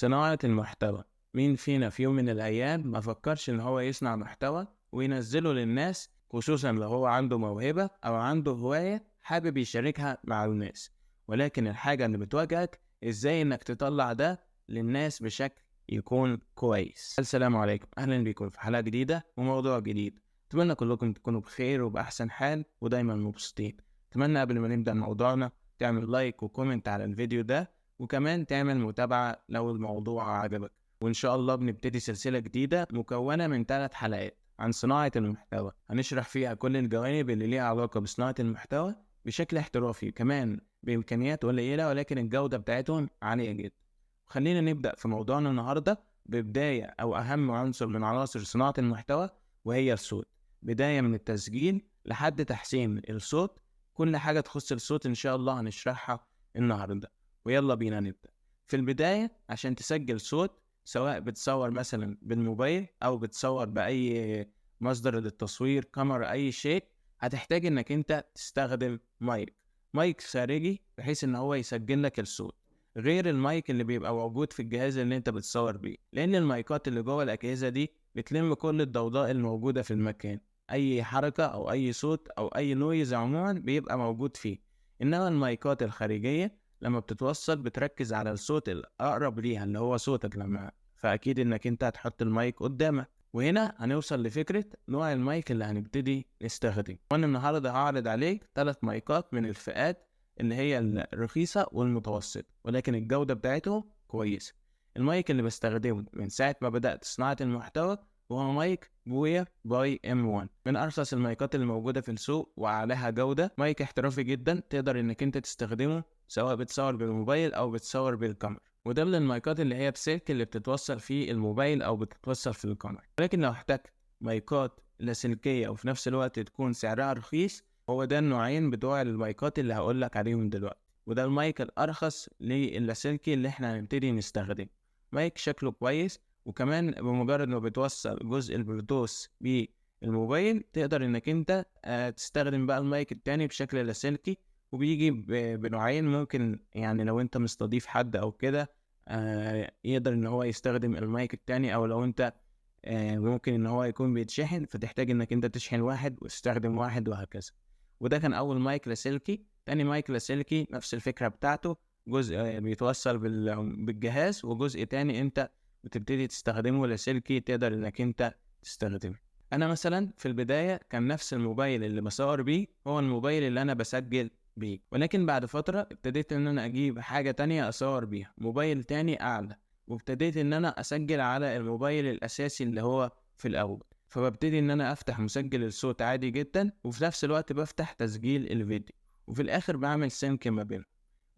صناعة المحتوى. مين فينا في يوم من الأيام ما فكرش إن هو يصنع محتوى وينزله للناس، خصوصا لو هو عنده موهبة أو عنده هواية حابب يشاركها مع الناس. ولكن الحاجة اللي بتواجهك إزاي إنك تطلع ده للناس بشكل يكون كويس. السلام عليكم، أهلا بكم في حلقة جديدة وموضوع جديد. أتمنى كلكم تكونوا بخير وبأحسن حال ودايما مبسوطين. أتمنى قبل ما نبدأ موضوعنا تعمل like و comment على الفيديو ده، وكمان تعمل متابعة لو الموضوع عجبك. وإن شاء الله بنبتدي سلسلة جديدة مكونة من 3 حلقات عن صناعة المحتوى، هنشرح فيها كل الجوانب اللي ليها علاقة بصناعة المحتوى بشكل احترافي، كمان بإمكانيات قليلة ولكن الجودة بتاعتهم عالية جدا. خلينا نبدأ في موضوعنا النهاردة ببداية أو أهم عنصر من عناصر صناعة المحتوى، وهي الصوت. بداية من التسجيل لحد تحسين الصوت، كل حاجة تخص الصوت إن شاء الله هنشرحها النهاردة. ويلا بينا نبدأ. في البداية عشان تسجل صوت، سواء بتصور مثلا بالموبايل أو بتصور بأي مصدر للتصوير، كاميرا، أي شيء، هتحتاج إنك أنت تستخدم مايك خارجي بحيث إن هو يسجل لك الصوت، غير المايك اللي بيبقى موجود في الجهاز اللي أنت بتصور بيه، لأن المايكات اللي جوه الأجهزة دي بتلم كل الضوضاء الموجودة في المكان، أي حركة أو أي صوت أو أي noise عموما بيبقى موجود فيه. إنما المايكات الخارجية لما بتتوصل بتركز على الصوت الأقرب ليها اللي هو صوتك، لما فأكيد إنك أنت هتحط المايك قدامك. وهنا هنوصل لفكرة نوع المايك اللي هنبتدي نستخدمه. وأنا النهاردة هعرض عليك 3 مايكات من الفئات اللي هي الرخيصة والمتوسطة، ولكن الجودة بتاعتهم كويسة. المايك اللي بستخدمه من ساعة ما بدأت صناعة المحتوى وهو مايك بويا باي M1، من أرخص المايكات اللي موجودة في السوق وعليها جودة. مايك احترافي جدا، تقدر إنك أنت تستخدمه سواء بتصور بالموبايل أو بتصور بالكاميرا. وده من المايكات اللي هي بسلك اللي بتتوصل في الموبايل أو بتتوصل في الكاميرا. ولكن لو احتجت مايكات لاسلكية وفي نفس الوقت تكون سعرها رخيص، هو ده النوعين بتوع المايكات اللي هقولك عليهم دلوقتي. وده المايك الأرخص للاسلكي اللي احنا هنبتدي نستخدمه. مايك شكله كويس، وكمان بمجرد ما بتوصل جزء البلوتوث بالموبايل تقدر انك انت تستخدم بقى المايك التاني بشكل لاسلكي. وبيجي بنوعين، ممكن يعني لو انت مستضيف حد او كده يقدر ان هو يستخدم المايك التاني، او لو انت ممكن ان هو يكون بيتشحن فتحتاج انك انت تشحن واحد وتستخدم واحد وهكذا. وده كان اول مايك لاسلكي. تاني مايك لاسلكي نفس الفكرة بتاعته، جزء بيتوصل بالجهاز وجزء تاني انت بتبتدي تستخدمه لاسلكي تقدر انك انت تستخدمه. انا مثلا في البداية كان نفس الموبايل اللي بصور بيه هو الموبايل اللي انا بسجل بيه، ولكن بعد فترة ابتديت ان انا اجيب حاجة تانية اصور بيها، موبايل تاني اعلى، وابتديت ان انا اسجل على الموبايل الاساسي اللي هو في الاول. فببتدي ان انا افتح مسجل الصوت عادي جدا، وفي نفس الوقت بفتح تسجيل الفيديو، وفي الاخر بعمل sync ما بينهم.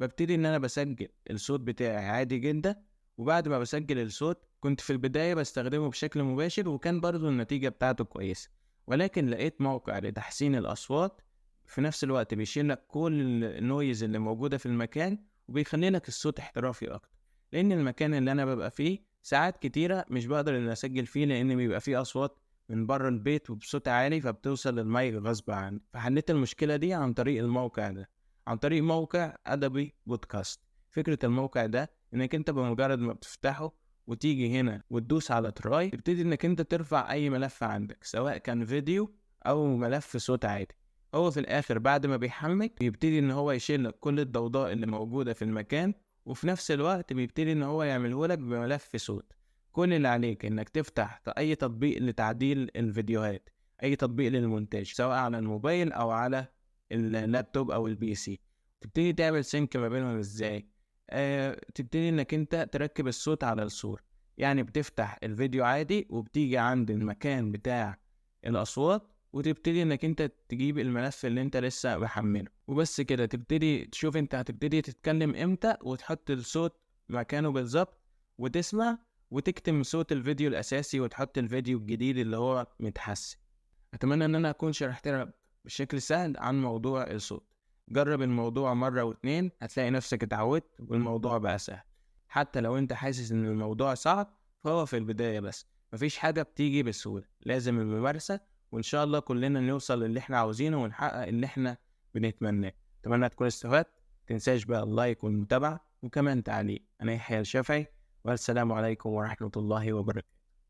ببتدي ان انا بسجل الصوت بتاعي عادي جدا، وبعد ما بسجل الصوت كنت في البداية بستخدمه بشكل مباشر وكان برضو النتيجة بتاعته كويسة، ولكن لقيت موقع لتحسين الأصوات في نفس الوقت بيشيل لك كل ال noise اللي موجودة في المكان وبيخلي لك الصوت احترافي أكتر. لأن المكان اللي أنا ببقى فيه ساعات كتيرة مش بقدر إن أسجل فيه، لأن بيبقى فيه أصوات من بره البيت وبصوت عالي فبتوصل للمايك غصب عني. فحليت المشكلة دي عن طريق الموقع ده، عن طريق موقع Adobe Podcast. فكرة الموقع ده إنك أنت بمجرد ما بتفتحه وتيجي هنا وتدوس على try، تبتدي إنك أنت ترفع أي ملف عندك سواء كان فيديو أو ملف صوت عادي. هو في الآخر بعد ما بيحمل بيبتدي إن هو يشيل لك كل الضوضاء اللي موجودة في المكان، وفي نفس الوقت بيبتدي إن هو يعمله لك بملف صوت. كل اللي عليك إنك تفتح أي تطبيق لتعديل الفيديوهات، أي تطبيق للمونتاج سواء على الموبايل أو على اللابتوب أو ال PC، تبتدي تعمل sync ما بينهم. إزاي؟ تبتدي إنك أنت تركب الصوت على الصورة، يعني بتفتح الفيديو عادي وبتيجي عند المكان بتاع الأصوات وتبتدي إنك أنت تجيب الملف اللي أنت لسه محمله، وبس كده. تبتدي تشوف أنت هتبتدي تتكلم إمتى وتحط الصوت مكانه بالظبط وتسمع وتكتم صوت الفيديو الأساسي وتحط الفيديو الجديد اللي هو متحسن. أتمنى إن أنا أكون شرحت لك بشكل سهل عن موضوع الصوت. جرب الموضوع مرة واتنين هتلاقي نفسك اتعودت والموضوع بقى سهل. حتى لو انت حاسس ان الموضوع صعب فهو في البداية بس، مفيش حاجة بتيجي بسهولة، لازم الممارسة، وان شاء الله كلنا نوصل للي احنا عاوزينه ونحقق اللي احنا بنتمناه. اتمنى تكون استفدت. متنساش بقى ال like والمتابعة وكمان تعليق. انا يحيى الشافعي، والسلام عليكم ورحمة الله وبركاته.